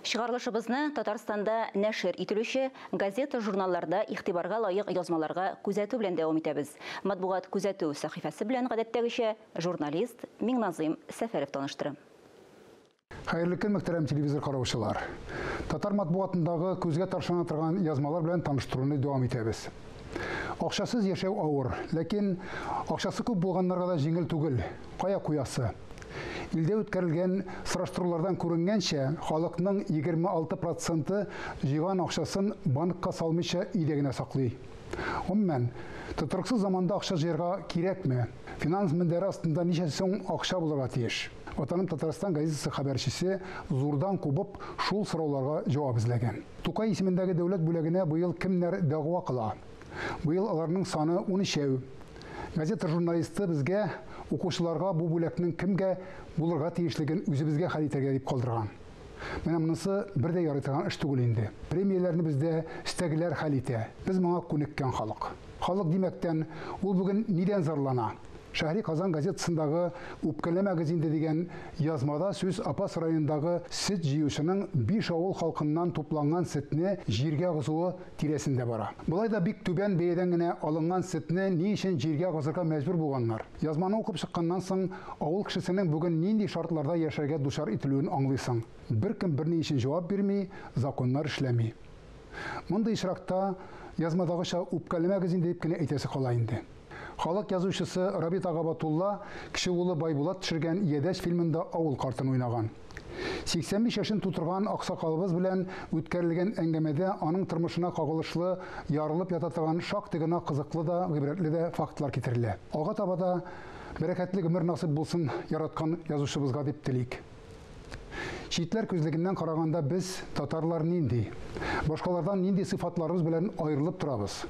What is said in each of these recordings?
Чыгарылышыбызны Татарстанда нәшер ителүче газета-журналларда игътибарга лаек язмаларга күзәтү белән дәвам итәбез. Матбугат күзәтү сәхифәсе белән гадәттәгечә журналист Миңназыйм Сәфәров таныштыра. Хәерле көн, мөхтәрәм телевизор караучылар. Татар матбугатындагы күзгә ташлана торган язмалар белән таныштыруны дәвам итәбез. Акчасыз яшәү авыр, ләкин акчасы күп булганнарга да җиңел түгел. Кая куясы? Илдә үткәрелгән сораштырулардан күренгәнчә, халыкның 26 проценты җыйган акчасын банкка салмыйча өйдә генә саклый. Гомумән, тотрыксыз заманда акча җыярга кирәкме? Финанс мендәре астында ничә сум акча булырга тиеш? Ватаным Татарстан газетасы хәбәрчесе зурдан кубып шул сорауларга җавап эзләгән. Тукай исемендәге дәүләт бүләгенә быел кемнәр дәгъва кыла? Быел аларның саны 13әү. Газета журналисты безгә, укучыларга бу бүләкнең кемгә булырга тиешлеген үзебезгә хәл итәргә дип калдырган. Менә монысы бер дә ярый торган эш түгел инде. Премияләрне бездә өстәгеләр хәл итә. Без моңа күнеккән халык. Халык димәктән, ул бүген нидән зарлана? Шәһри Казан газетасындагы «Үпкәләмәгез инде» дигән язмада сүз Апас районындагы сөт җыючының биш авыл халкыннан тупланган сөтне җиргә агызуы тирәсендә бара. Болай да бик түбән бәядән генә алынган сөтне ни өчен җиргә агызырга мәҗбүр булганнар? Язманы укып чыкканнан соң, авыл кешесенең бүген нинди шартларда яшәргә дучар ителүен аңлыйсың. Беркем берни өчен җавап бирми, законнар эшләми. Мондый очракта язмадагыча үпкәләмәгез инде дип кенә әйтәсе кала инде. Халык язучысы Рабит ага Батулла кече улы Байбулат төшергән Ядәч фильмында авыл картын уйнаган. 85 яшен тутырган аксакалыбыз белән үткәрелгән әңгәмәдә аның тормышына кагылышлы ярылып ята торган шактый гына кызыклы да, гыйбрәтле дә фактлар китерелә. Алга таба да бәрәкәтле гомер насыйп булсын яраткан язучыбызга дип телик. Читләр күзлегеннән караганда без, татарлар, нинди? Башкалардан нинди сыйфатларыбыз белән аерылып торабыз?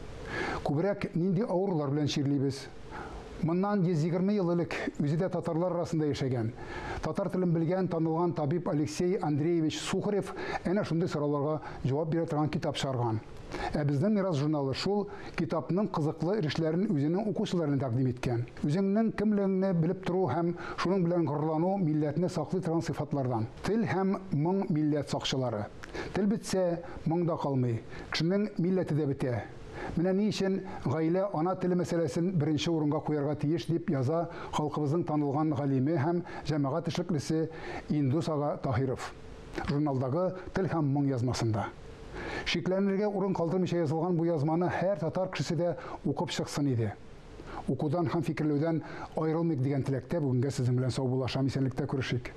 Күбрәк нинди авырулар белән чирлибез? Моннан 120 ел элек үзе дә татарлар арасында яшәгән, татар телен белгән танылган табиб Алексей Андреевич Сухарев әнә шундый сорауларга җавап бирә торган китап чыгарган. Ә Безнең мирас журналы шул китапның кызыклы өлешләрен үзенең укучыларына тәкъдим иткән. Үзеңнең кемлегеңне белеп тору һәм шуның белән горурлану милләтне саклый торган сыйфатлардан. Тел һәм моң милләт сакчылары. Тел бетсә, моң да калмый. Кешенең милләте дә бетә. Менә ни өчен гаилә ана теле мәсьәләсен беренче урынга куярга тиеш, дип яза халкыбызның танылган галиме һәм җәмәгать эшлеклесе Индус ага Таһиров журналдагы Тел һәм моң язмасында. Шикләнергә урын калдырмыйча язылган бу язманы һәр татар кешесе дә укып чыксын иде. Укудан һәм фикерләүдән аерылмыйк дигән теләктә бүгенгә сезнең белән саубуллашам, исәнлектә күрешик.